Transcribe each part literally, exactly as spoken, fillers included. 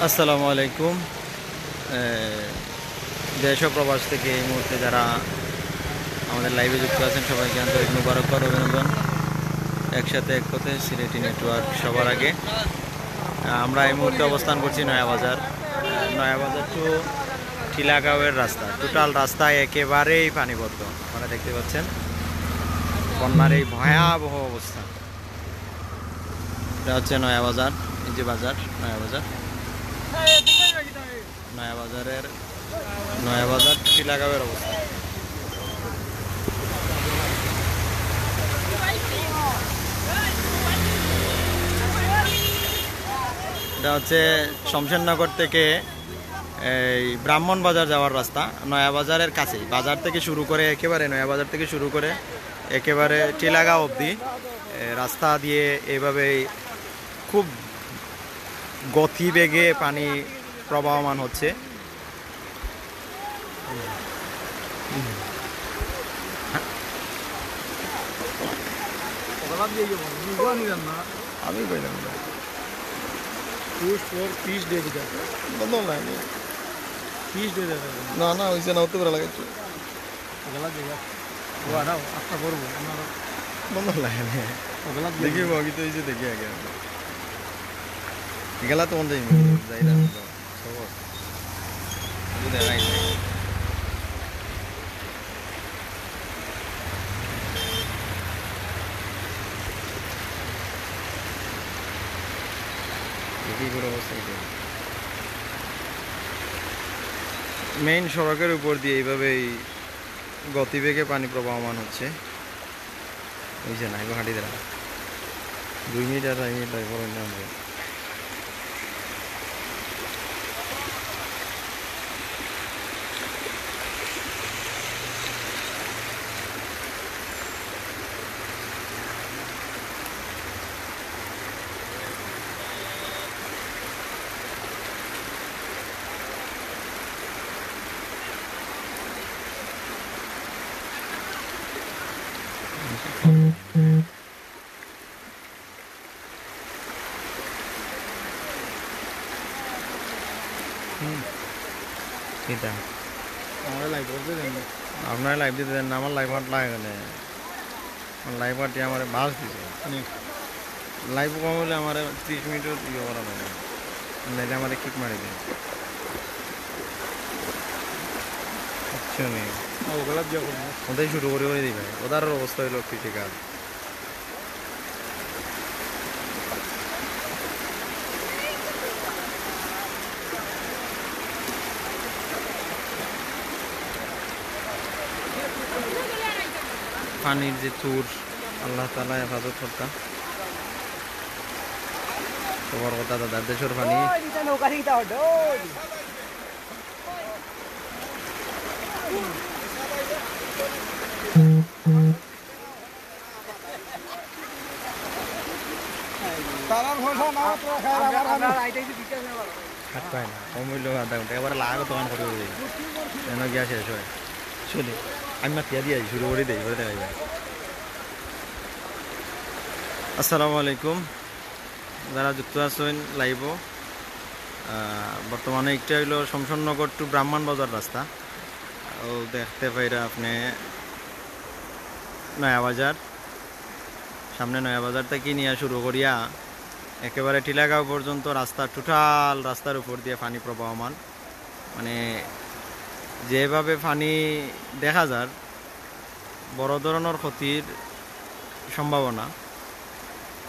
আসসালামু আলাইকুম। এ, দেশ ও প্রবাস থেকে এই মুহূর্তে যারা আমাদের লাইভে যুক্ত আছেন, সবাইকে আন্তরিক মুবারকবাদ, অভিনন্দন। একসাথে এক পথে, সিলেটি নেটওয়ার্ক সবার আগে। আমরা এই মুহূর্তে অবস্থান করছি নয়াবাজার, নয়াবাজার টু টিলাগাঁওয়ের রাস্তা। টোটাল রাস্তা একেবারেই পানিবদ্ধ, আপনারা দেখতে পাচ্ছেন বন্যার এই ভয়াবহ অবস্থা। এটা হচ্ছে নয়াবাজার, এই যে বাজার, নয়াবাজার, নয়াবাজারের, নয়াবাজার টিলাগাঁওয়ের অবস্থা। এটা হচ্ছে শমশেরনগর থেকে এই ব্রাহ্মণ বাজার যাওয়ার রাস্তা, নয়াবাজারের কাছেই। বাজার থেকে শুরু করে, একেবারে নয়াবাজার থেকে শুরু করে একেবারে টিলাগাঁও অবধি, এ, রাস্তা দিয়ে এইভাবেই খুব গতিবেগে পানি প্রবাহমান হচ্ছে। আমি কইলাম না। পিস দে দিতা। বন্ধ নাই। পিস দে দিতা। না, না, ওই যে না হতে পারে লাগাইছে। গলা দিবা। ও আরাও, আস্তা করবো। বন্ধ নাই। গলা দিবা। দেখি, বাকি তো এই যে দেখি আগে। গলা তো বন্ধ হয়নি। যাই না। খবর। বুঝে নাই। দেখি, কোনো অবস্থা হইতে পারে। মেইন সড়কের উপর দিয়ে এইভাবেই গতিবেগে পানি প্রবাহমান হচ্ছে। ওই যে না, এবার হাঁটি দাঁড়া। দুই মিনিট আর আড়াই মিনিট লাগবে, বড় হইলে আমরা। হুম। কিতা? আমার লাইভ করতে দেন না। আপনার লাইভ দিতে দেন না, আমার লাইভ হাট লাগে না। আমার লাইভ হাটে আমার বাস দিছে। হুম। লাইভ কম হলে আমার ত্রিশ মিনিটও ইয়ে করা লাগে না। নাইলে আমার কিক মারি দেয়। কিচ্ছু নেই। ওগুলা দিয়ে করবো। ওটাই শুরু করে করে দিবে। ওদের অবস্থা হইলো ক্রিটিক্যাল। পানির যে চুর, আল্লাহ তাআলা হেফাজত করতা। তোমার কথা দাদা, দেশের পানি। তারার পয়সা না, তো খায় আমার পানি। হাত পায় না, কম হইলেও আধা ঘন্টা, একেবারে লাগ দোকান করে দেয়। যেন গিয়া শেষ হয়। চলি, আমি মাতিয়া দিয়ে শুরু করে দেই, করে দেখাই ভাই। আসসালামু আলাইকুম, যারা যুক্ত আছেন লাইভও, আহ, বর্তমানে একটা হইলো শমশেরনগর to ব্রাহ্মণ বাজার রাস্তা, ও দেখতে পাইরা আপনি নয়া বাজার, সামনে নয়া বাজার থেকে নিয়ে শুরু করিয়া একেবারে টিলাগাঁও পর্যন্ত রাস্তা, টোটাল রাস্তার উপর দিয়ে পানি প্রবাহমান। মানে, যেভাবে পানি দেখা যার, বড় ধরনের ক্ষতির সম্ভাবনা।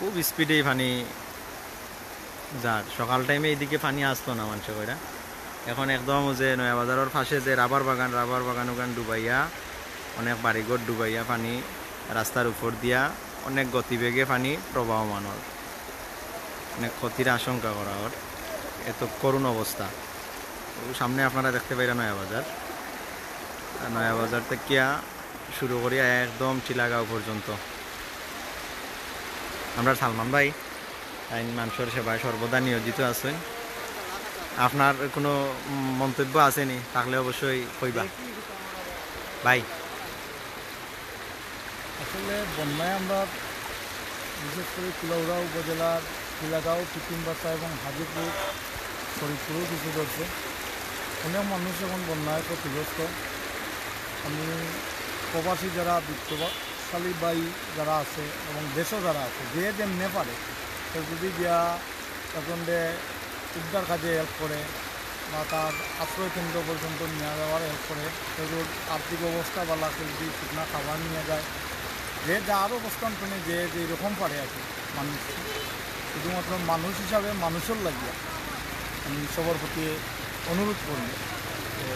খুব স্পিডেই পানি যার। সকাল টাইমে এইদিকে পানি আসতো না, মানষে কইরা। এখন একদম যে নয়া বাজারের পাশে যে রাবার বাগান, রাবার বাগান ওখান ডুবাইয়া, অনেক বাড়িঘর ডুবাইয়া পানি রাস্তার উপর দিয়া অনেক গতিবেগে পানি প্রবাহমান অর। অনেক ক্ষতির আশঙ্কা করা অর। এত করুণ অবস্থা। ও সামনে আপনারা দেখতে পাইরা নয়া বাজার। আর নয়া বাজার থেকে শুরু করিয়া একদম টিলাগাঁও পর্যন্ত। আমরা সালমান ভাই, তাইন মানষর সেবায় সর্বদা নিয়োজিত আছেন। আপনার কোনো মন্তব্য আছে নি? থাকলে অবশ্যই কইবা। ভাই। আসলে বন্যায় আমরা বিশেষ করে কুলাউড়া উপজেলার টিলাগাঁও, কৃত্রিমবাসা এবং হাজিপুর ফরিদপুরেও কিছু ধরছে। অনেক মানুষ এখন বন্যায় ক্ষতিগ্রস্ত। আমি প্রবাসী যারা বিত্তশালী ভাই যারা আছে এবং দেশও যারা আছে, যে যেমনে পারে, কেউ যদি গিয়া একজনরে উদ্ধার কাজে হেল্প করে বা তার আশ্রয় কেন্দ্র পর্যন্ত নিয়ে যাওয়ার হেল্প করে, কেউর আর্থিক অবস্থা ভালা, কেউ যদি শুকনা খাবার নিয়ে যায়, যে যার অবস্থান শুনে যে যেরকম পারে আর কি। মানুষ, শুধুমাত্র মানুষ হিসাবে মানুষের লাগিয়া আমি সবার প্রতি অনুরোধ করব যে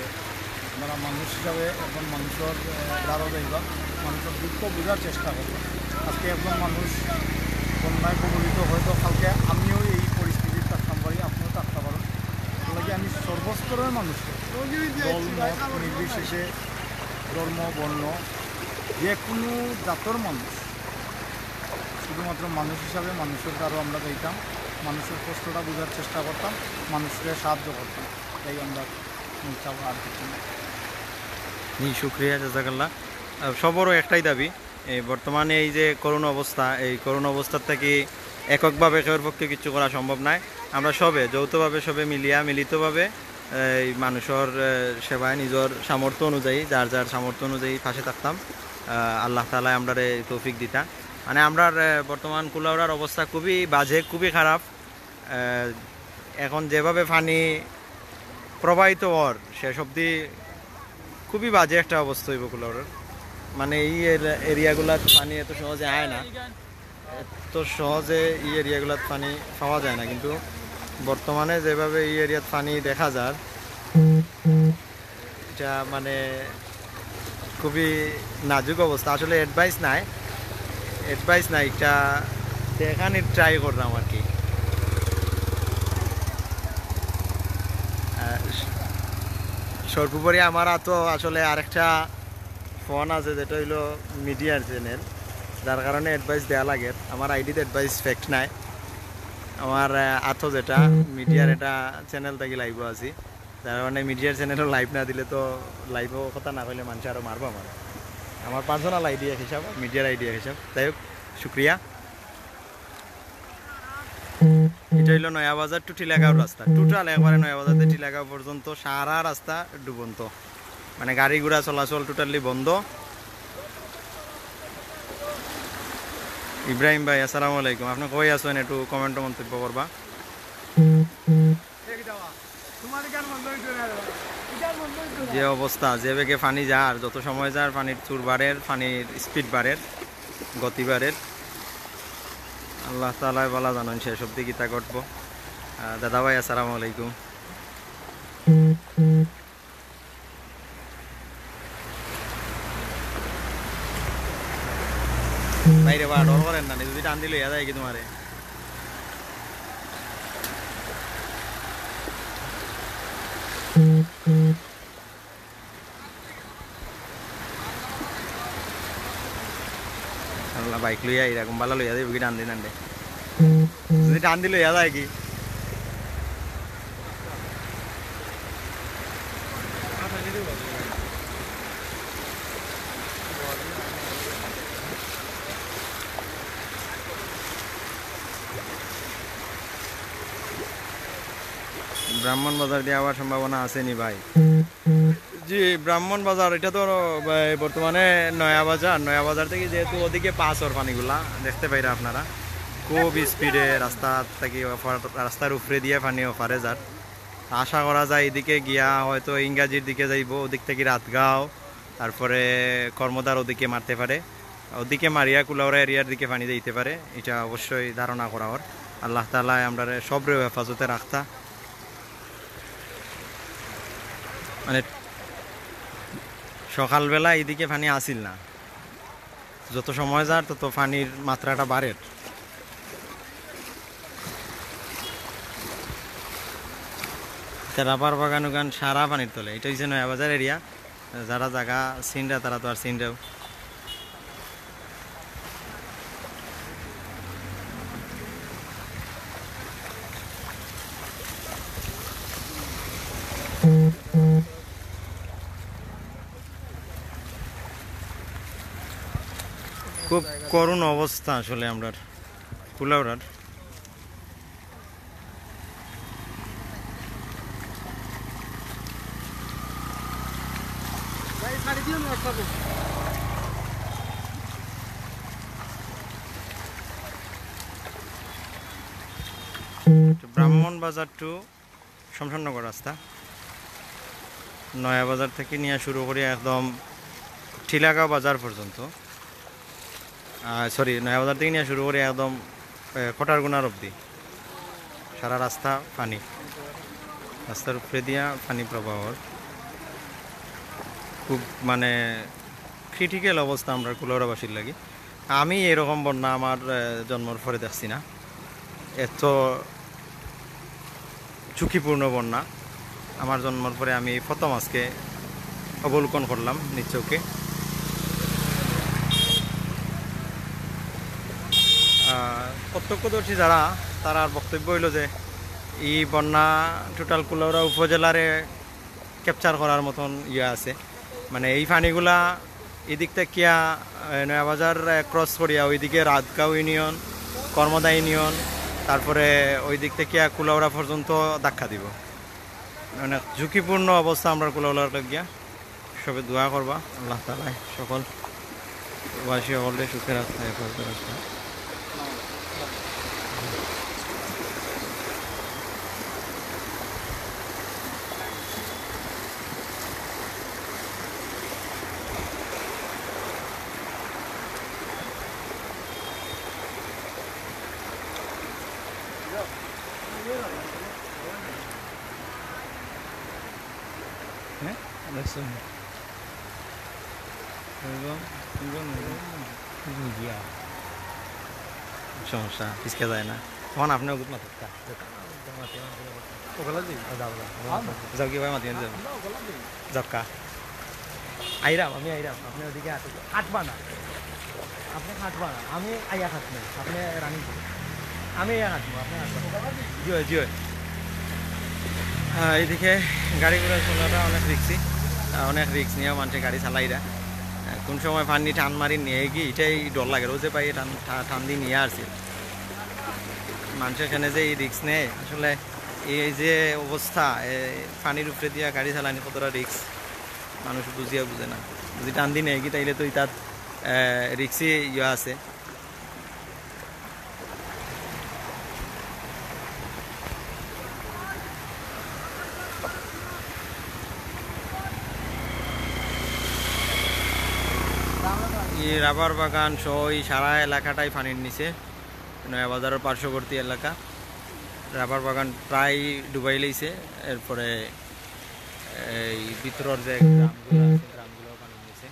আপনারা মানুষ হিসাবে একজন মানুষের, আহ, দ্বারও যাইবা, মানুষের দুঃখ বোঝার চেষ্টা করবা। আজকে একজন মানুষ বন্যায় কবলিত, হয়তো কালকে আমিও এই পরিস্থিতিত থাকতাম পারি, আপনিও থাকতে পারেন। এর লাগি আমি সর্বস্তরের মানুষকে, দল মত নির্বিশেষে, ধর্ম বর্ণ, যে কোনো জাতর মানুষ, শুধুমাত্র মানুষ হিসাবে মানুষের দ্বারও আমরা যাইতাম, মানুষের কষ্টটা বোঝার চেষ্টা করতাম, মানুষকে সাহায্য করতাম। তাই আমরা চাবো, আর কিছু না। জি, শুক্রিয়া, জাজাকাল্লাহ। আহ, সবরও একটাই দাবি, এই বর্তমানে এই যে করুণ অবস্থা, এই করুণ অবস্থার থাকি এককভাবে কেউর পক্ষে কিছু করা সম্ভব নয়। আমরা সবে যৌথভাবে, সবে মিলিয়া, মিলিতভাবে এই মানুষের, আহ, সেবায় নিজের সামর্থ্য অনুযায়ী, যার যার সামর্থ্য অনুযায়ী পাশে থাকতাম। আহ, আল্লাহ তাআলায় আমরারে তৌফিক দিতা। মানে, আমরার, আহ, বর্তমান কুলাউড়ার অবস্থা খুবই বাজে, খুবই খারাপ। আহ, এখন যেভাবে পানি প্রবাহিত অর, শেষ অবধি খুবই বাজে একটা অবস্থা অইব কুলাউড়ার। মানে, এই এর-, এরিয়াগুলাত পানি এত সহজে আয় না, এত সহজে এই এরিয়াগুলাত পানি পাওয়া যায় না, কিন্তু বর্তমানে যেভাবে এই এরিয়াত পানি দেখা যার, এটা মানে খুবই নাজুক অবস্থা। আসলে অ্যাডভাইস নাই, অ্যাডভাইস নাই, এটা দেখানির ট্রাই করলাম আর কি। আহ, সর্বোপরি আমার তো আসলে আরেকটা ফোন আছে, যেটা হইলো মিডিয়ার চ্যানেল, যার কারণে অ্যাডভাইস দেওয়া লাগে। আমার আইডিতে অ্যাডভাইস ফ্যাক্ট নাই। আমার, আহ, আতো যেটা মিডিয়ার এটা চ্যানেল থাকি লাইভও আছি, যার কারণে মিডিয়ার চ্যানেলও লাইভ না দিলে তো, লাইভও কথা না কইলে মানুষ আরও মারবো আমার। আমার পার্সোনাল আইডি এক হিসাব, মিডিয়ার আইডি এক হিসাব। যাই হোক, শুক্রিয়া। এটা হইলো নয়া বাজার টু টিলাগাঁও রাস্তা, টোটাল একবারে নয়া বাজার থেকে টিলাগাঁও পর্যন্ত সারা রাস্তা ডুবন্ত, মানে গাড়ি ঘোড়া চলাচল টোটালি বন্ধ। ইব্রাহিম ভাই, আসসালামু আলাইকুম, আপনি কই আছেন? একটু কমেন্টে মন্তব্য করবা। যে অবস্থা, যে বেগে পানি যার, যত সময় যার, পানির চুর বাড়ের, পানির স্পিড বাড়ের, গতি বাড়ের। আল্লাহ তাআলায় ভালা জানইন শেষ অবধি কিতা ঘটবো। আহ, দাদা ভাই, আসসালামু আলাইকুম। বাইরে বা ডর করেন না, যদি টান দিলে ইয়া যায় কি তোমারে? আল্লাহ, বাইক লইয়া এরকম বালা লইয়া যাইব কি টান দিন আনলে? যদি টান দিলে ইয়া যায় কি? ব্রাহ্মণ বাজার দিয়ে আবার সম্ভাবনা আছে নি ভাই? জি, ব্রাহ্মণ বাজার, এটা তো, এ, বর্তমানে নয়া বাজার। নয়া বাজার থেকে যেহেতু ওদিকে পাস ওর পানিগুলা দেখতে পাইরা আপনারা, খুব স্পিডে রাস্তা থেকে ওপার, রাস্তার উপরে দিয়ে পানি ওপারে যার। আশা করা যায় এদিকে গিয়া হয়তো ইংগাজির দিকে যাইব, ওদিক থেকে রাতগাঁও, তারপরে কর্মদার ওদিকে মারতে পারে, ওদিকে মারিয়া কুলাউড়া এরিয়ার দিকে পানি যাইতে পারে, এটা অবশ্যই ধারণা করা ওর। আল্লাহ তাআলায় আমরা সবরে হেফাজতে রাখতা। মানে, সকালবেলা এইদিকে পানি আসিল না, যত সময় যার তত পানির মাত্রাটা বাড়ের। এটা রাবার বাগান উগান সারা পানির তলে। এটা হইছে নয়াবাজার এরিয়া। যারা জাগা চিনরা, তারা তো আর চিনরাও। খুব করুণ অবস্থা আসলে আমরার কুলাউড়ার। ব্রাহ্মণ বাজার টু শমশেরনগর রাস্তা, নয়া বাজার থাকি নিয়া শুরু করি একদম টিলাগাঁও বাজার পর্যন্ত। আহ, সরি, নয়া বাজার থাকি নিয়া শুরু করি একদম, এ, কটারগুনার অবধি সারা রাস্তা পানি, রাস্তার উপরে দিয়া পানি প্রবাহ। খুব মানে ক্রিটিক্যাল অবস্থা আমরার কুলাউড়াবাসীর লাগি। আমি এরকম বন্যা আমার, এ, জন্মর পরে দেখছি না, এত ঝুঁকিপূর্ণ বন্যা। আমার জন্মর পরে আমি প্রথম আজকে অবলোকন করলাম নিজ চোখে। আহ, প্রত্যক্ষদর্শী যারা, তারার বক্তব্য হইল যে এই বন্যা টোটাল কুলাউড়া উপজেলারে ক্যাপচার করার মতন ইয়ে আছে। মানে এই পানিগুলা এদিক থাকিয়া, এ, নয়াবাজার, এ, ক্রস করিয়া ওইদিকে রাতগাঁও ইউনিয়ন, কর্মদা ইউনিয়ন, তারপরে ওই দিক থাকিয়া কুলাউড়া পর্যন্ত ধাক্কা দিব। অনেক ঝুঁকিপূর্ণ অবস্থা আমরার কুলাউড়ার লাগিয়া। সবে দোয়া করবা, আল্লাহ তাআলায় সকল বাসী সকলকে সুখে রাখতে, হেফাজতে রাখতে। হ্যাঁ, দেখছো? এবং, এবং, এবং। সমস্যা, পিছকে যায় না। তখন আপনি ওগুত মাততা। ওগুলা দিই। যাও, যাও। যাও কি ভাই, মাতি যাও। যাও কা। আইরাম, আমি আইরাম। আপনি ওদিকে আসুন। হাঁটবা না। আপনি হাঁটবা না। আমি আইয়া হাঁটবো। আপনি রানিং করুন। আমি আইয়া হাঁটবো, আপনি হাঁটবা না। জি হয়, জি হয়। আহ, এইদিকে গাড়ি ঘোড়া চলাটা অনেক রিক্সি। আহ, অনেক রিক্স নিয়ে মানুষে গাড়ি চালাইরা। আহ, কোন সময় পানি টান মারি নিয়ে কি, এটাই ডর লাগে। রোজে পাই টান, টা-, টান দিয়ে নিয়ে আসি। মানুষের এখানে যে এই রিক্স নেয়, আসলে এই যে অবস্থা, এ, পানির উপরে দিয়া গাড়ি চালানি কতটা রিক্স, মানুষ বুঝিয়া বুঝে না। যদি টান দি নেয় কি, তাইলে তো ইতাত, এ, রিক্সই ইয়ে আছে। এই রাবার বাগান সহ এই সারা এলাকাটাই পানির নিচে। নয়া বাজারের পার্শ্ববর্তী এলাকা, রাবার বাগান প্রায় ডুবাই লইছে। এরপরে এই ভিতরের যে গ্রামগুলো আছে, গ্রামগুলো পানির নিচে।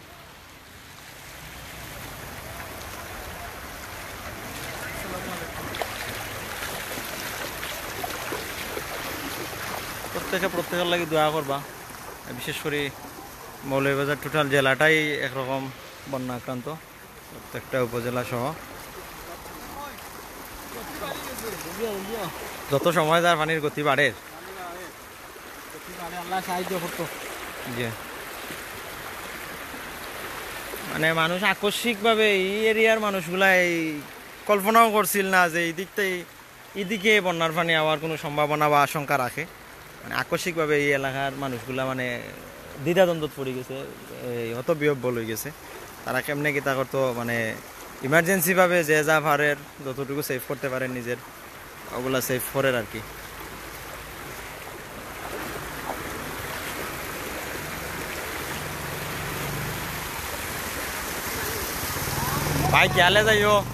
প্রত্যেকে প্রত্যেকের লাগি দোয়া করবা, বিশেষ করে মৌলভীবাজার টোটাল জেলাটাই একরকম বন্যা আক্রান্ত। প্রত্যেকটা উপজেলা সহ। যত সময় যার পানির গতি বাড়ের। আল্লাহ সাহায্য করতো। জি। মানে মানুষ আকস্মিকভাবে এই এরিয়ার মানুষগুলা এই কল্পনাও করছিল না যে এই দিক থেকে এদিকে বন্যার পানি আওয়ার কোনো সম্ভাবনা বা আশঙ্কা রাখে। মানে আকস্মিকভাবে এই এলাকার মানুষগুলা মানে দ্বিধাদ্বন্দ্বত পড়ে গেছে, এই হতবিহ্বল হয়ে গেছে। তারা কেমনে কিতা করতো, মানে ইমার্জেন্সিভাবে যে যা পারের, যতটুকু সেভ করতে পারেন নিজের, ওগুলা সেভ করের আর কি। ভাই, খেয়ালে যাইও।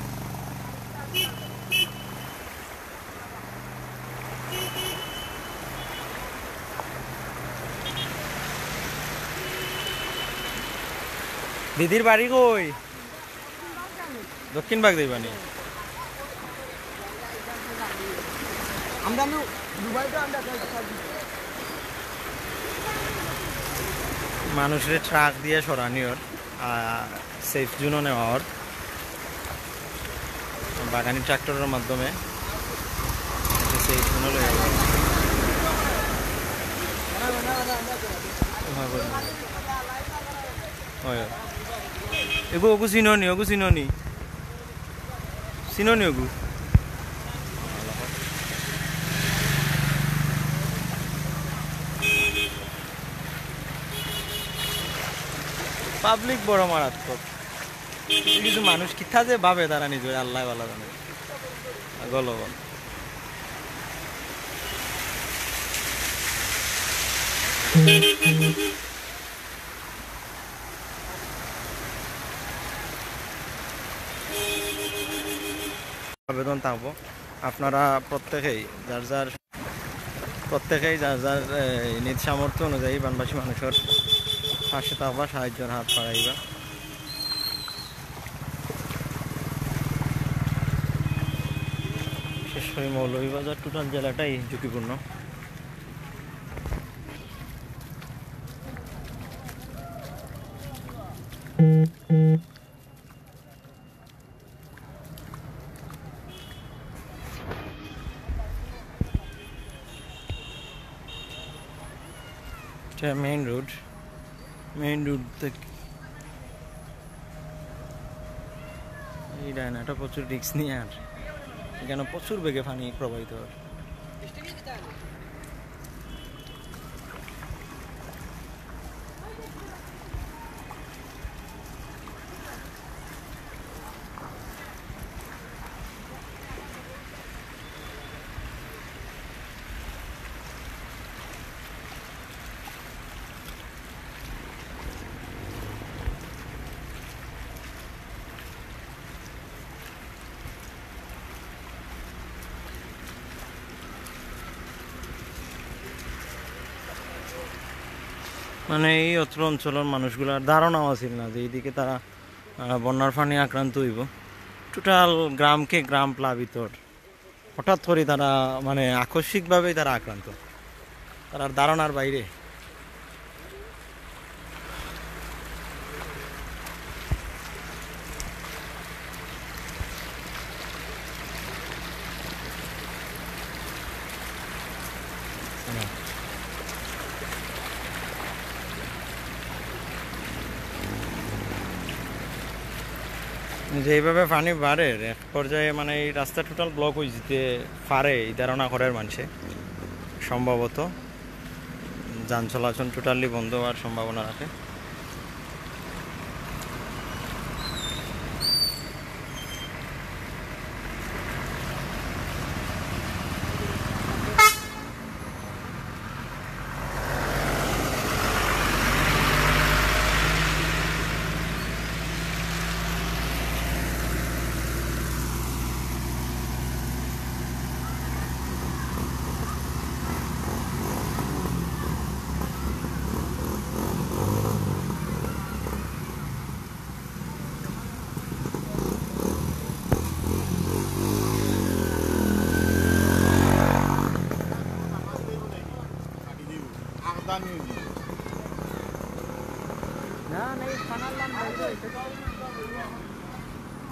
দিদির বাড়ি কই? দক্ষিণ বাগ যাইবানি? আমরা নু দুবাই তো আমরা মানুষরে ট্রাক দিয়ে সরানি ওর, আহ, সেফ জোনও নেওয়া ওর। বাগানি ট্রাক্টরের মাধ্যমে একটা সেফ জোনও লইয়া যাওয়া। হয়, হয়। এগু, ওগু চিননি, ওগু চিননি। চিননি ওগু। পাবলিক বড় মারাত্মক। কিছু কিছু মানুষ কিতা যে ভাবে, তারা নিজের আল্লাহ ভালা জানে। গলো বল। আবেদন থাকবো, আপনারা প্রত্যেকেই যার যার, প্রত্যেকেই যার যার, এ, নিজ সামর্থ্য অনুযায়ী বানবাসী মানুষের পাশে থাকবা, সাহায্যের হাত বাড়াইবা। বিশেষ করে মৌলভীবাজার টোটাল জেলাটাই ঝুঁকিপূর্ণ। এটা মেইন রোড, মেইন রোড থেকে এই ডায়নাটা প্রচুর রিস্ক নিয়ে, আর এখানে প্রচুর বেগে পানি প্রবাহিত হয়। মানে, এই অত্র অঞ্চলের মানুষগুলার ধারণাও আছিল না যে এইদিকে তারা, আহ, বন্যার পানি আক্রান্ত হইব। টোটাল গ্রামকে গ্রাম প্লাবিত। হঠাৎ করে তারা, মানে, আকস্মিকভাবেই তারা আক্রান্ত, তারার ধারণার বাইরে। যেইভাবে পানি বাড়ের, এক পর্যায়ে, মানে, এই রাস্তা টোটাল ব্লক হয়ে যেতে পারে, এই ধারণা করের মানুষে। সম্ভবত যান চলাচল টোটালি বন্ধ হওয়ার সম্ভাবনা রাখে।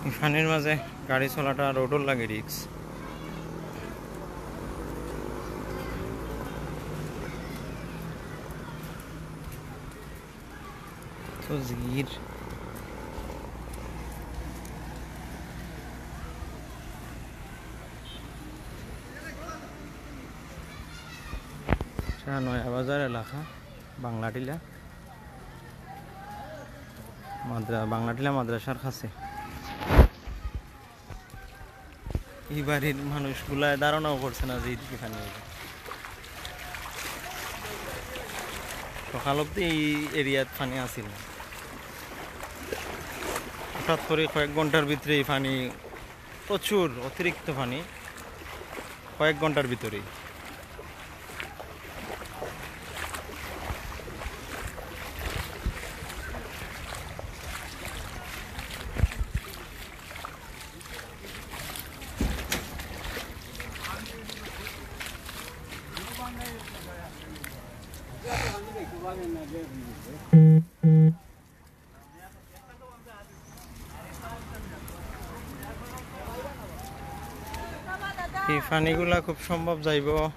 এই পানির মাঝে গাড়ি চলাটা রোডর লাগি রিস্ক। তো জির। এটা নয়া বাজার এলাকা, বাংলাটিলা মাদ্রা-, বাংলাটিলা মাদ্রাসার কাছে। এই বাড়ির মানুষগুলায় ধারণাও করছে না যে এইদিকে পানি হবে। সকাল অব্দি এই এরিয়াত পানি আছিল না। হঠাৎ করে কয়েক ঘন্টার ভিতরে এই পানি, প্রচুর অতিরিক্ত পানি, কয়েক ঘন্টার ভিতরেই। এই পানিগুলা খুব সম্ভব যাইব, আহ,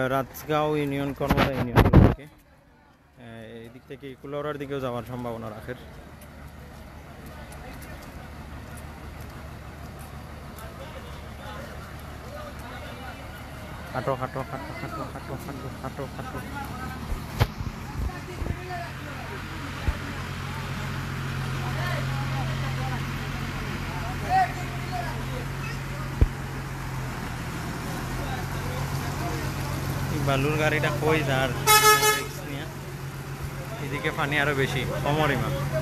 রাজগাঁও ইউনিয়ন, কর্মদা ইউনিয়ন থেকে। আহ, এই দিক থেকে কুলাউড়ার দিকেও যাওয়ার সম্ভাবনা রাখের। হাঁটো, হাঁটো, হাঁটো। বালুর গাড়িটা কই যার, risk নিয়া। এদিকে পানি আরো বেশি, কমর ইমা।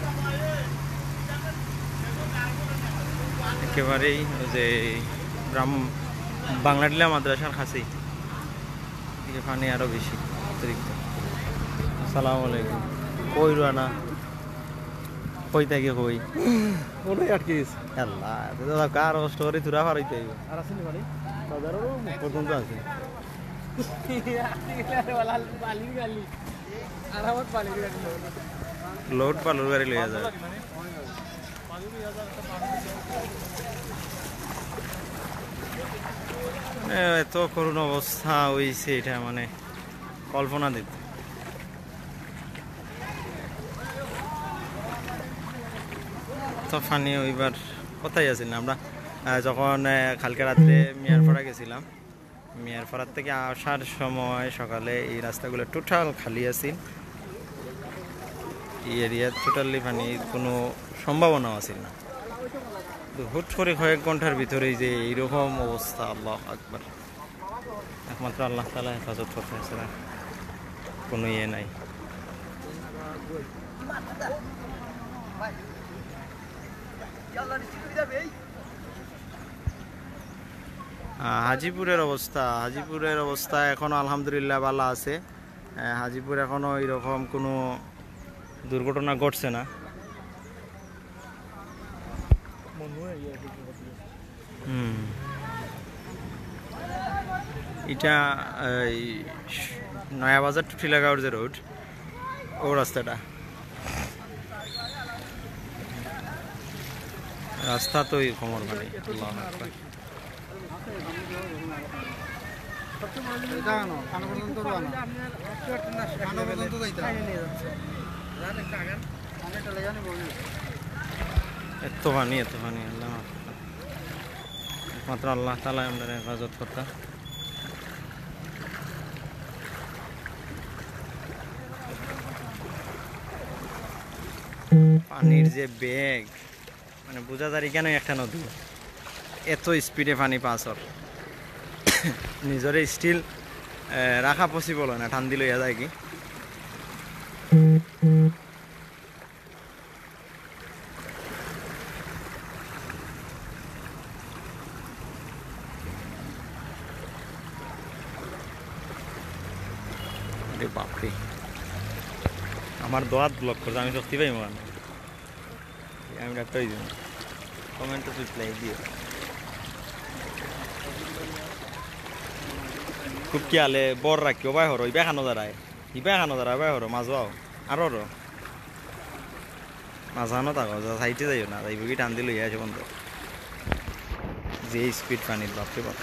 একেবারেই ওই যে ব্রাহ্ম-, বাংলাটিলা মাদ্রাসার কাছেই। এদিকে পানি আরো বেশি, অতিরিক্ত। আসসালামু আলাইকুম। কই রওয়ানা? কই থাকি কই? মনে হয় আটকে গেছে। আল্লাহ, এটা তো কার কষ্ট করে তুরা ফার হইতে হইব। আর আছে নি পানি? বাজারেরও মুখ পর্যন্ত আছে। আটকে গেলে আরে বালা বালির গাড়ি। আরামত বালির গাড়ি। লোড বালুর গাড়ি লইয়া যায়। এ, এত করুণ অবস্থা হইছে এটা, মানে, কল্পনাতীত। তো পানি ওইবার কোথায় আছি না আমরা, আহ, যখন, আহ, কালকে রাত্রে মিয়ারপাড়া গেছিলাম, মিয়ারপাড়ার থেকে আসার সময় সকালে এই রাস্তাগুলো টোটাল খালি আছিল। এই এরিয়াত টোটালি পানির কোনো সম্ভাবনাও আছিল না। তো হুট করে কয়েক ঘন্টার ভিতরেই যে এইরকম অবস্থা, আল্লাহু আকবার। একমাত্র আল্লাহ তাআলা হেফাজত করতে, এছাড়া কোনো ইয়ে নাই। আহ, হাজিপুরের অবস্থা, হাজিপুরের অবস্থা এখনো আলহামদুলিল্লাহ ভালো আছে। আহ, হাজিপুর এখনো এরকম কোনো দুর্ঘটনা ঘটছে না। হুম। এটা এই নয়াবাজার টু টিলাগাঁওর যে রোড, ও রাস্তাটা। রাস্তা তো এই কমর পানি। আল্লাহু আকবার। এত পানি, এত পানি, আল্লাহ মাফ করুন। একমাত্র আল্লাহ তাআলা আমাদের হেফাজত করতা। পানির যে বেগ, মানে, বুঝা যায় এখানে একটা নদী, এত স্পিডে পানি পাস অর। নিজরে স্টিল, এ, রাখা পসিবল হয় না, টান দিলে ইয়া যায় কি। আরে বাপরে, আমার দোয়াত ব্লক করছে, আমি শক্তি পাই মনে হয়। আমি ডাক্তার হই যাবো। কমেন্ট রিপ্লাই দিও। খুব খেয়ালে বর রাখিও, ভাই হরো, ইবা খানো দাঁড়ায়, ইবা খানো দাঁড়ায়, ভাই হরো, মাঝো আও, আরো হরো। মাঝানো থাকো, যা সাইডে যাইও না, যাইব কি টান দিল ইয়া আছে বন্ধ। যে স্পিড পানির, বাপরে বাপ।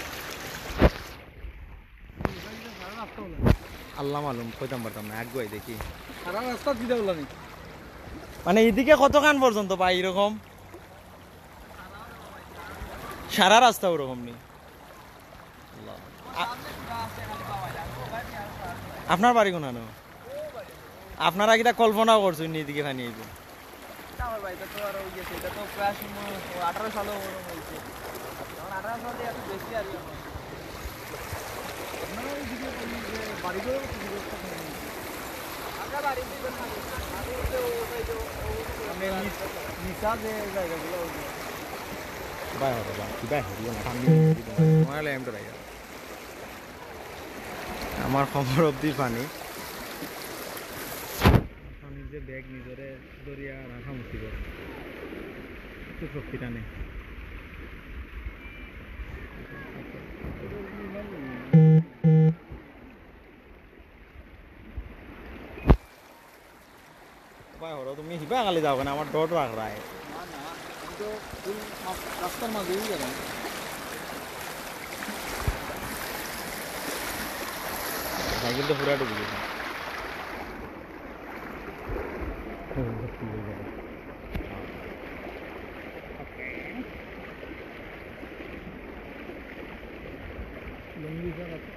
আল্লাহ মালুম, কইতাম পারতাম না, আগুয়াই দেখি। সারা রাস্তা দিতে বললাম। মানে, এদিকে কতখান পর্যন্ত পাই এরকম? সারা রাস্তা ওরকম নি। আল্লাহ। আ-, আপনার বাড়ি কোনানো? আপনারা কিতা কল্পনাও করছেন নি এদিকে পানি আইব? এটা আমার বাড়িতে তো আর ওই গেছে, এটা তো প্রায় সময় ও আঠারো সালও ওরকম হয়েছে। এখন আঠারো সালে এত বেশি আর কি। আপনারা ওই দিকে ওই যে বাড়িগুলোর ক্ষতিগ্রস্ত হয়ে গেছে। আমরা বাড়ির দিকে না, আমি বলতে ও ওটাই যে ও মানে নিচ-, নিচা যে জায়গাগুলো ওই যে। ভাই হবে, ভাই, কি ভাই হবে, না, ঠান্ডা দিন, তোমার ল্যাম্প তো ভাই। আমার কমর অবধি পানি। পানির যে ব্যাগ নিজরে ধরিয়া রাখা মুশকিল। একটু শক্তি টানে। উপায় হলো, তুমি হিবা খালি যাও কেন? আমার ডট রাখ রায়। না, না, আমি তো ফুল মা-, রাস্তার মাঝেই গেলাম। সাইকেল তো পুরা ডুবে গেছে। লুঙ্গি ছাড়া তো।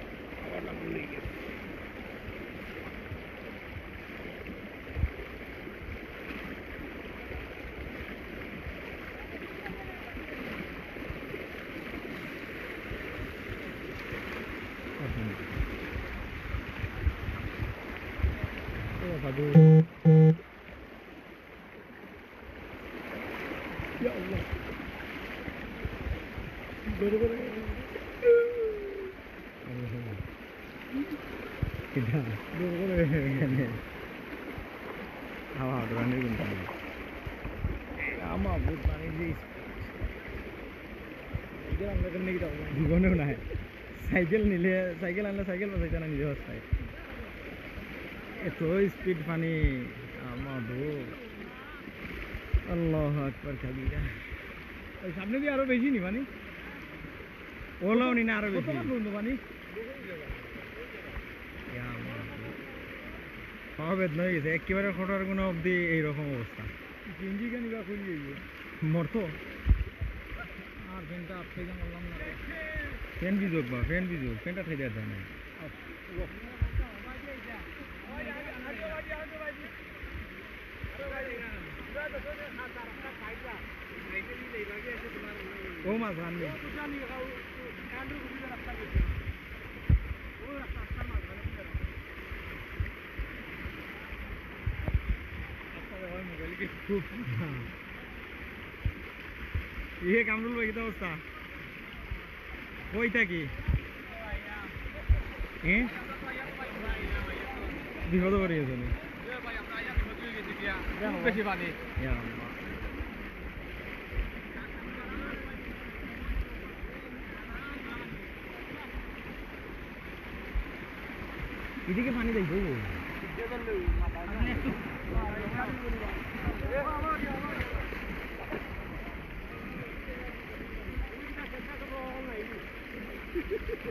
ইয়া আল্লাহ। কিতা? আবার হাঁটুরানি কিন্তু। আমার বুট মানে যে speed। এটা আমরা কেমনে কিতা করবো? জীবনেও নাই। সাইকেল নিলে, সাইকেল আনলে সাইকেল বাঁচাইতে না নিজে হস্তায়। এত speed পানি, আমার বুট। আল্লাহু আকবার কাবীরা। ওই সামনে দিয়ে আরো বেশি নি পানি? ওলাও নি না আরো বেশি? কতক্ষণ পর্যন্ত পানি? ইয়া আল্লাহ। পাও বেদনা হয়ে গেছে, একেবারে খোটার কোনো অবধি এইরকম অবস্থা। সিএনজি কেন ইবা খুলি যাইবে? মরতো। আর ফ্যানটা আটকে যা মারলাম না। ফ্যান ভিজুক বা, ফ্যান ভিজুক, ফ্যানটা ঠাই দেওয়া যায় না। ও মাছ রান্নি। ইহে কামরুল ভাই, কিতা অবস্থা? কই থাকি? হ্যাঁ? বিপদে পড়ি গেছো নি? খুব বেশি পানি। ইয়া আল্লাহ। এদিকে পানি যাইবো।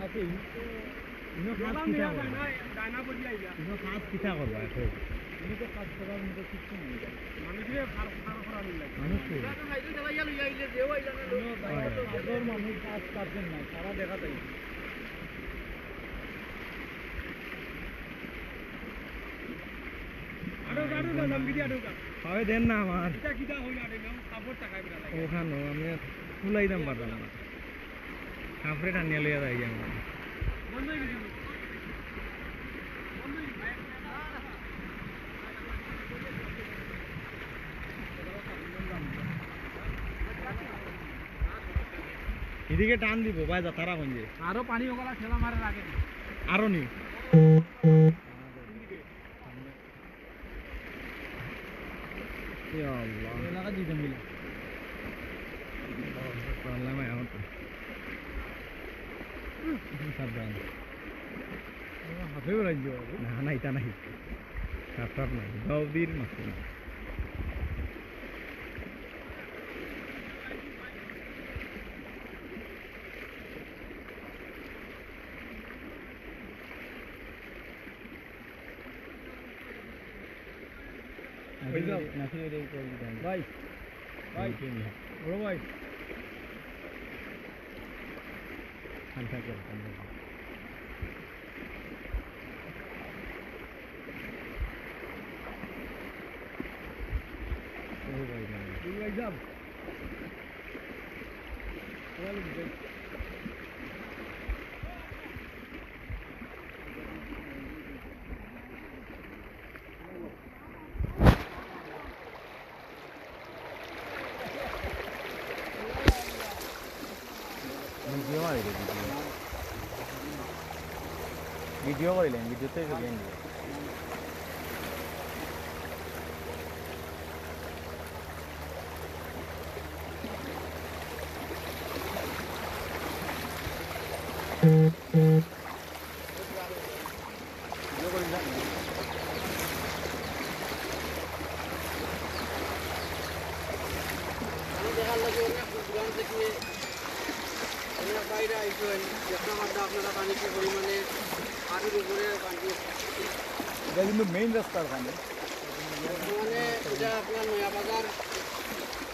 আচ্ছা, ইনো কাজ কিতা করবা? ইনো কাজ কিতা করবা এখন? ইনো তো কাজ করার মতো কিচ্ছু নাই। মানুষরে ফার-, ফার করার লাগে। মানুষ তো। ইনো তো সাইডে চালাইয়া লইয়া আইলে যেও আইলা না, লোক। হয়। কাজর মানুষ কাজ পারছেন না, তারা দেখা যায়। আরো, আরো, আরো, নাম গিরি আরো। পাওয়ে দেন না আমার। কিতা, কিতা হইল আরে, নাম কাপড় টাকায় বেড়া লাগে। ওখানো আমি আর ফুলাই দাম পারতাম না। কাপড়ে টানিয়া লইয়া যাই আমি। এদিকে টান দিব, ভাই, যা তারা হইন যে। আরো পানি ওগুলা ঠেলা মারে রাখে। আরো নি। ইয়া আল্লাহ। এলাকা দুইটা মিলে। আল্লাহ মায়া মতো। সাবধান। হাফে বেড়াই যাবো। না, না, এটা নাই। সাপ টাপ নাই। গভীর মাছ নাই। ভাই, ভাই, বড় ভাই। ভিডিও মারিলে, ভিডিও। ভিডিও করিলেন, ভিডিওতে ছবি আনবে। আমি দেখার লাগি অনেক দূর দূরান্ত থেকে অনেক বাইরে আইসেন, দেখতে পারবেন আপনারা পানি কি পরিমাণে হাঁটুর উপরে পানি। এটা কিন্তু মেইন রাস্তার পানি। বর্তমানে এটা আপনার নয়া বাজার,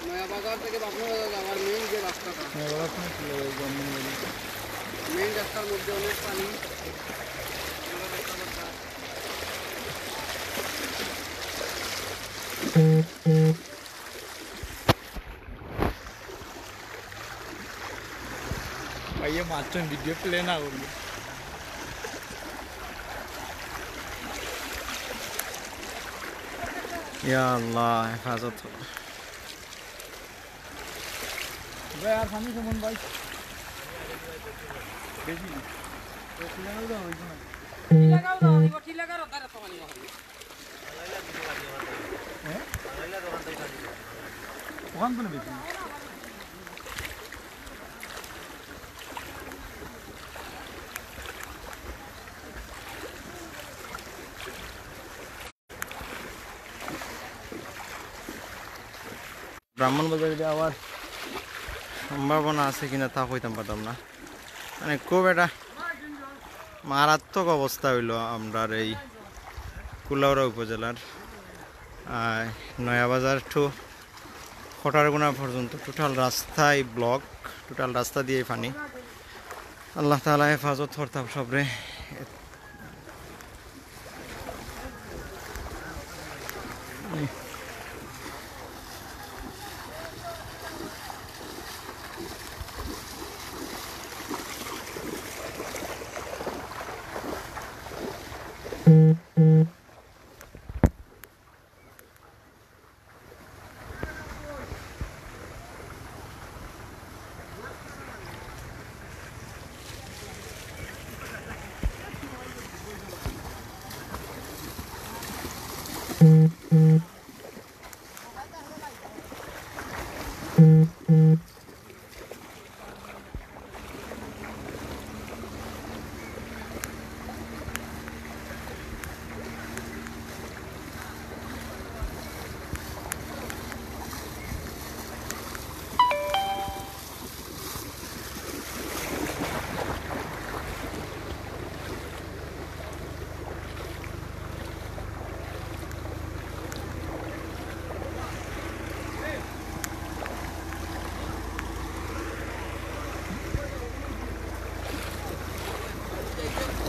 নয়া বাজার থেকে বাবলু বাজার যাওয়ার মেইন যে রাস্তাটা। নয়া বাজার থেকে চলে যাবে জন্মদিন। মেইন রাস্তার মধ্যে অনেক পানি। আপনারা দেখতে পাচ্ছেন। ভাইয়ে মারছেন ভিডিও প্লে না করলে। ইয়া আল্লাহ, হেফাজত করো। ভাই, আর পানি কেমন ভাই? বেশি না। তো টিলাগাঁও যাওয়া হইব না। টিলাগাঁও না, হইব, টিলাগাঁও তারা তো পানি না হইব। হ্যাঁ? ওখান তো না বেশি। ব্রাহ্মণবাজারে যাওয়ার সম্ভাবনা আছে কিনা তা কইতাম পারতাম না, মানে খুব একটা মারাত্মক অবস্থা হইল আমরার এই কুলাউড়া উপজেলার। আহ, নয়াবাজার to কটারগুনা পর্যন্ত টোটাল রাস্তাই ব্লক, টোটাল রাস্তা দিয়েই পানি। আল্লাহ তাআলা হেফাজত করতাম সবরে।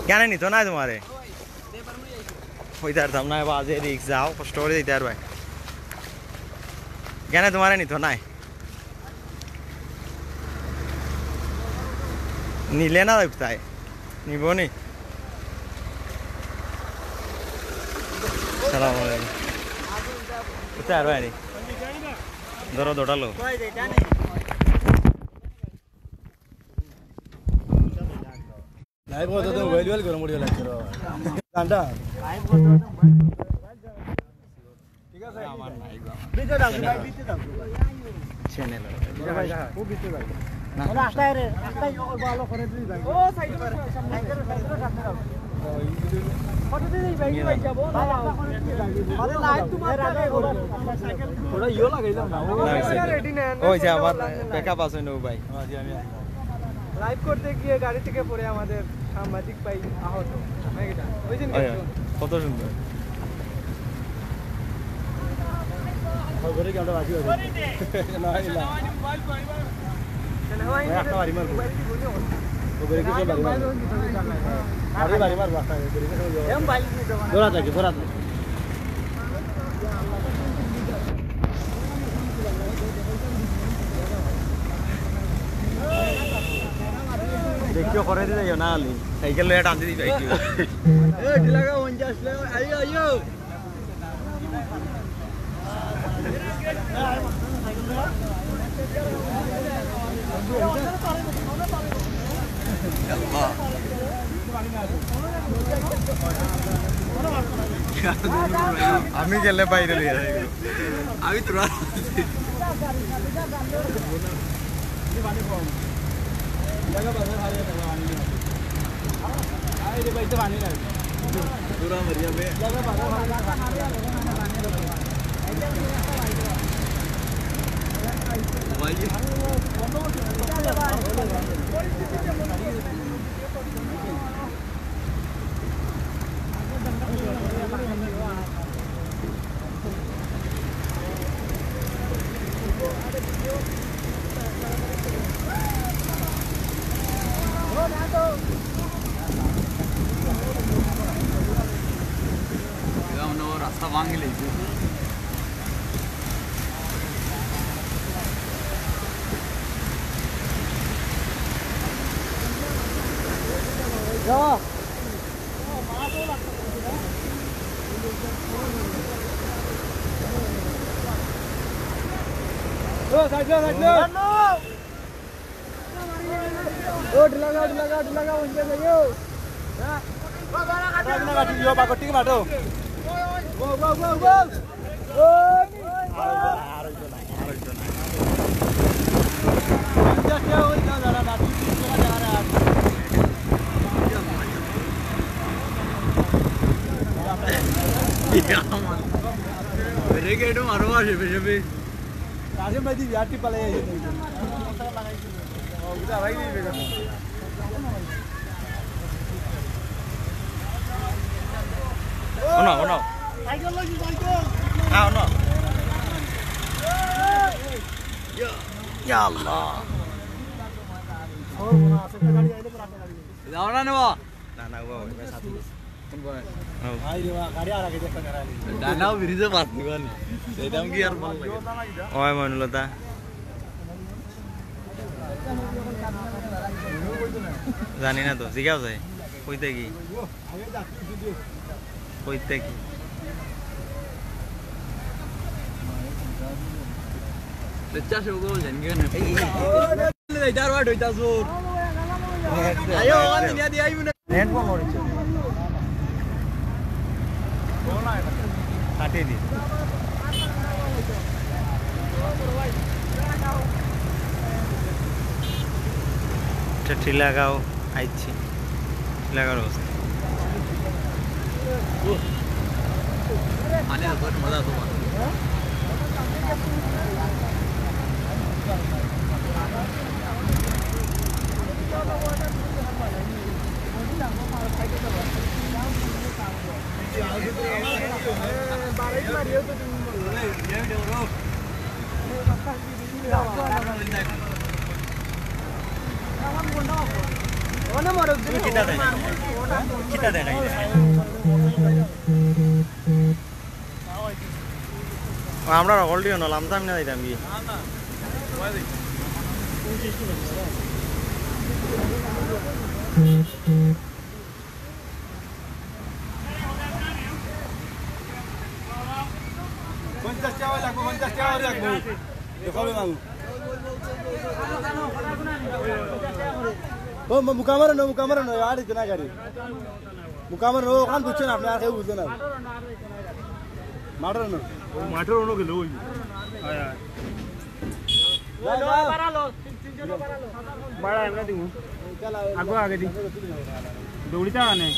কেনে নিত নায় তোমারে? কইতাম না, বাজে রিস্ক, যাও, কষ্ট করি দিতে আর ভাই। কেনে তোমারে নিত নায়? নিলে না দেখতায়, নিব নি? সালাম আলাইকুম। কোথায় আর ভাই নি? ধরো, ধরালো। লাইভ করতে তো মোবাইল টোবাইল গরম উঠিয়া লাগছে রে। গানটা। ঠিক আছে? আমার নাই গো, আমার। ভিতরে যাও, ভাই, ভিতরে যাও। চ্যানেল। ভাই, খুব ভিতরে যাও। না। আরে, রাস্তায় রে, রাস্তায় ভালো করে দিবি ভাই। ও, সাইডে, সামনে। সাইডে, সামনে যাও। ফটো দিবি ভাই, ভাই, যাবো। ভাই, রাস্তা করে দিবি ভাই। আরে, লাইভ তো মারতে হবে। ওরা ইয়ে লাগাইলাম না। ও, না, হইছে। Ready নেন, ওই যে আমার ব্যাকআপ আছে নু ভাই। লাইভ করতে গিয়ে গাড়ি থেকে পড়ে আমাদের সাংবাদিক ভাই আহত। নাকি না? ওই যে ওই, কত সুন্দর। ঘরে কি আমরা বাজি বাজি? না, না। তাহলে হয় ওই একটা বাড়ি মারবো। ও বেরিয়ে গেছে, বাড়ি মারবো। আরে বাড়ি মারবো, একটা বেরিয়ে গেছে, ওই দৌড়া থাকে, দৌড়া থাকে। দেখিও করে দিলে ইয়ে না আলি। সাইকেল লইয়া টান দিবি ভাই। এ, ঢিলাগা পঞ্চাশ লে, আইও, আইও। আমি গেলে বাইরে নিয়ে যাই। আমি তোরা তোরা মরিয়া বে। ভাই। রাস্তা ভাঙি লেগেছে। ও, side লো, side লো। ও, ঢিলা গাও, ঢিলা গাও, ঢিলা গাও, উঠে যাইও। ঢিলা গাও, ঢিলা গাও, ঠিক মাঠো। Go, go, go, go। ও, রেগে একটু মারো আসে পেছনে। কাজে ভাই দিবি, আটটি পালাই যাই। শোনো, শোনো। হ্যাঁ, শোনো। ইয়া, ইয়া আল্লাহ। যাও না নেওয়া। না, না, ও, ও, সাথে। কোন কোন? ও। ডানাও ব্রিজে পাস নিবানি। সেটাম কি আর ভালো লাগে? ওই মনুলতা। জানি না তো, জিগাও যায়। কইতে কি? কইতে কি? চাষে ওগুলো জানি কেন? এই, এই, এই, ডারওয়াট হইতা জোর। আয়ো, ওখান দিয়ে দিয়ে আইবো না। রেন্ট কম হচ্ছে। কাটিয়ে দিন। আচ্ছা, টিলাগাঁও আইছি। টিলাগাঁওর অবস্থা। মানে, বহুত মজা তোমার। কিতা দেয়? কিতা দেয়? ও, আমরা হকল দিও না, লামসাম না দিতাম কি? পঞ্চাশ টাকা লাগবো, পঞ্চাশ টাকা লাগবো। দেখাবে মাল। ও, মু-, মুকামারা নো, মুকামারা নো, আর ইতনা গাড়ি। মুকামারা নো, ওখান বুঝছেন আপনি, আর কেউ বুঝছেন না। মাঠের নো। ও, মাঠের অন্য গেল ওই। আয়, আয়। বাড়া, আমরা দিব। আগে, আগে দি। দৌড়িতা আনে।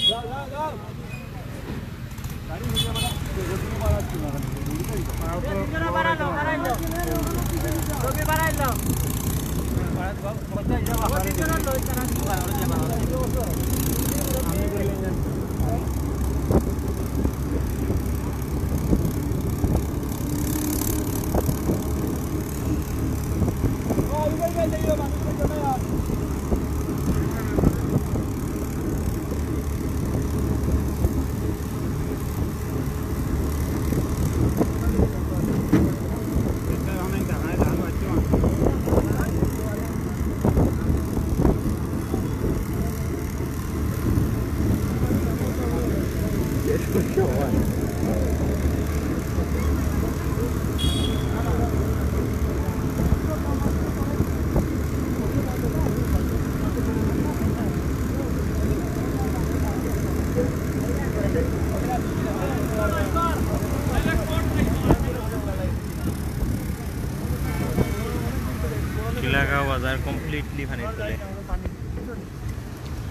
টিলাগাঁও বাজার completely পানির তলে।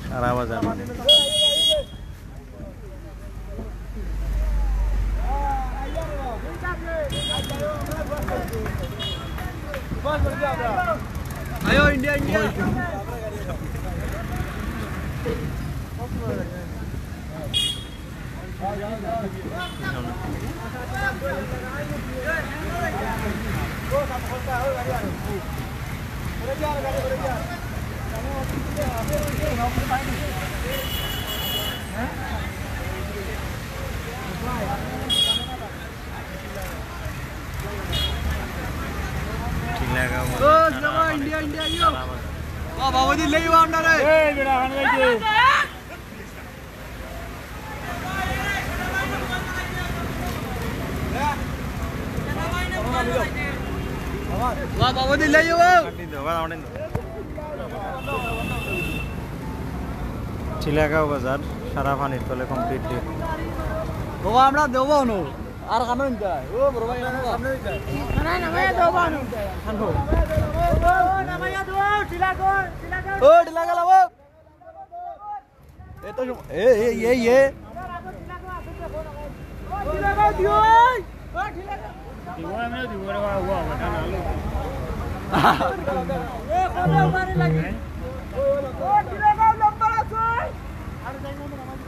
সারা বাজার পানি। আয়ো, ইন্ডিয়া, ইন্ডিয়া। ও, ইন্ডিয়া, ইন্ডিয়া, ইয়ো। বাবা, ওই দিন লেই ওয়ান্ডারে। এই বেটা, হান গাইছে। বাবা, বাবা, দিলাই বাবা। টিলাগাঁও বাজার সারা পানির তলে কমপ্লিটলি। বাবা, আমরা দেবো নু। আর কানো ইনতা? ও বড় ভাই, সামনে ইনতা। না, না, না, ভাই, দেবো নু। কানো। ও, না, ভাই, দেবো, টিলাগাঁও, টিলাগাঁও। ও, টিলাগাঁও, বাবা। এ তো সম-, এ, এ, এ, এ।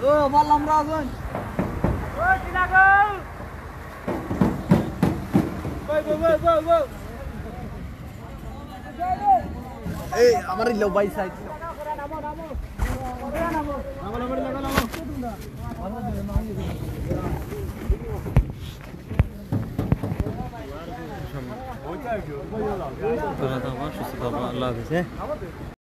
ও, আমার লম্বা আছইন। এই, আমার ইলো ভাই সাইড। ভালো থাকবা, সুস্থ থাকবা, আল্লাহ হাফেজ, হ্যাঁ?